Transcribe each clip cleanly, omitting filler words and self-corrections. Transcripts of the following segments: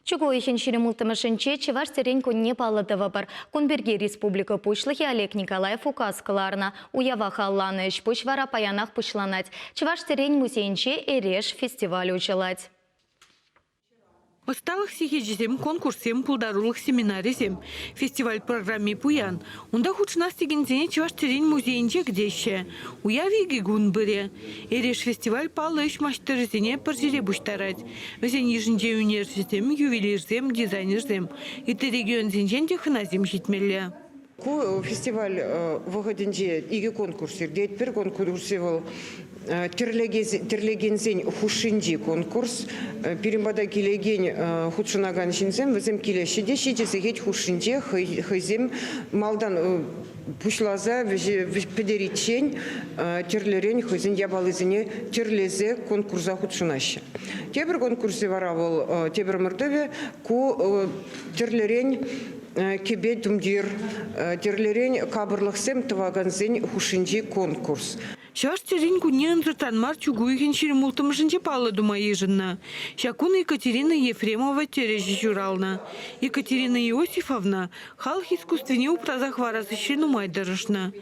Чӳк уйӑхӗн 26-мӗшӗнче Чӑваш тӗррин кунне паллӑ тӑвӑпӑр. Кун пирки республика Пуҫлӑхӗ Олег Николаев указ кӑларнӑ. Уява халалланӑ ӗҫ-пуҫ вара паянах пуҫланать. Чӑваш тӗррин музейӗнче Эреш фестиваль уҫӑлать. Ӑсталӑх сехечӗсем, конкурссем, пултарулӑх семинарӗсем. Фестиваль программи пуян. Унта хутшӑнас текенсене Чӑваш тӗррин музейӗнче кӗтеҫҫӗ. Уяв икӗ кун пырӗ. Эреш фестиваль паллӑ ӗҫ маҫтӑрӗсене пӗр ҫӗре пуҫтарать. Вӗсен йышӗнче ӳнерҫӗсем, ювелирсем, дизайнерсем. Ытти регионсенчен те хӑнасем ҫитмелле. Ку фестиваль вӑхӑтӗнче икӗ конкурс иртет. Пӗр конкурсӗ вӑл тӗрлекенсен хушшинчи конкурс. Пирӗн пата килекен хутшӑнакан ҫынсем вӗсем килеҫҫӗ те ҫичӗ сехет хушшинче хӑйсем малтан пуҫласа пӗтериччен тӗрлӗрен хӑйсен япалисене тӗрлесе конкурса хутшӑнаҫҫӗ. Тепӗр конкурсӗ вара вӑл тепӗр ӑмӑртӑвӗ ку тӗрлӗрен кӗпе тумтир, тӗрлӗрен капӑрлӑхсем тӑвакансен хушшинчи конкурс. Чӑваш тӗррин кунне ӑнсӑртран мар чӳк уйӑхӗн 26-мӗшӗнче паллӑ тума йышӑннӑ. Ҫак кун Екатерина Ефремова тӗрӗҫӗ ҫуралнӑ. Екатерина Иосифовна халӑх искусствине упраса хӑварас ӗҫре нумай тӑрӑшнӑ.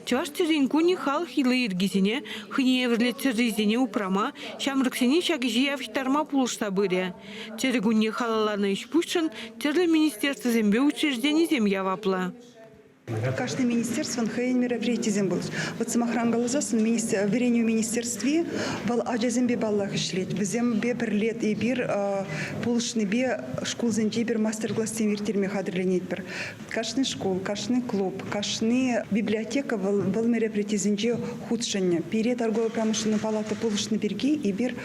Чӑваш тӗррин кунӗ халӑх йӑли-йӗркисене, хӑйне евӗрлӗ тӗррисене упрама, ҫамрӑксене ҫак ӗҫе явӑҫтарма пулӑшса пырӗ. Тӗрӗ кунне халалланӑ ӗҫ-пуҫшӑн тӗрлӗ министерствӑсемпе учрежденисем яваплӑ. Кашни министерствӑн хӑйӗн мероприятийӗсем пулӗҫ. Вот сӑмахран каласассӑн, вӗренӳ министерстви вӑл ачасемпе паллах ӗҫлет. Вӗсемпе пӗрле эпир пулӑшнипе шкулсенче эпир мастер-классем ирттерме хатӗрленетпӗр. Кашни шкул, кашни клуб, кашни библиотека вӑл, вӑл мероприятисенче хутшӑннӑ. Пире торгово-промышленная палата пулӑшнӑ пирки эпир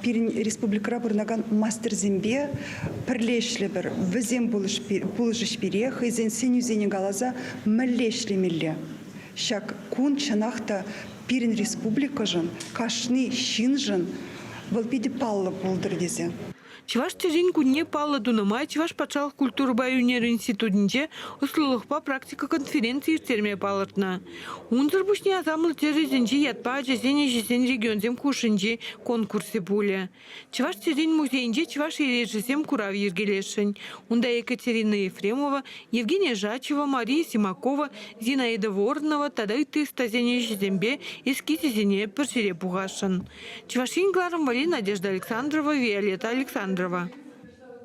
пирӗн республикӑра пурӑнакан мастерсемпе пӗрле ӗҫлӗпӗр. Вӗсем пулӑшӗҫ пире хӑйсен сӗнӳсене каласа мӗнле ӗҫлемелле. Ҫак кун чӑнах та пирӗн республикӑшӑн, кашни ҫыншӑн вӑл питӗ паллӑ пултӑр тесе. Чӑваш тӗррин кунне паллӑ тунӑ май Чӑваш патшалӑх культурӑпа ӳнер институтӗнче ӑслӑлӑхпа практика конференци ирттерме палӑртнӑ. Унсӑр пуҫне асамлӑ тӗрӗ тӗнчи ятпа ачасен ӗҫӗсен регионсем хушшинчи конкурсӗ пулӗ. Чӑваш тӗррин музейӗнче чӑваш эрешӗсем курав йӗркелесшӗн. Унта Екатерина Ефремова, Евгения Жачева, Мария Симакова, Зинаида Воронова тата ытти ӑстасен ӗҫӗсемпе эскизӗсене пӗр ҫӗре пухасшӑн. Чӑваш Ен кӑларӑм валли Надежда Александрова, Виолетта Александрова.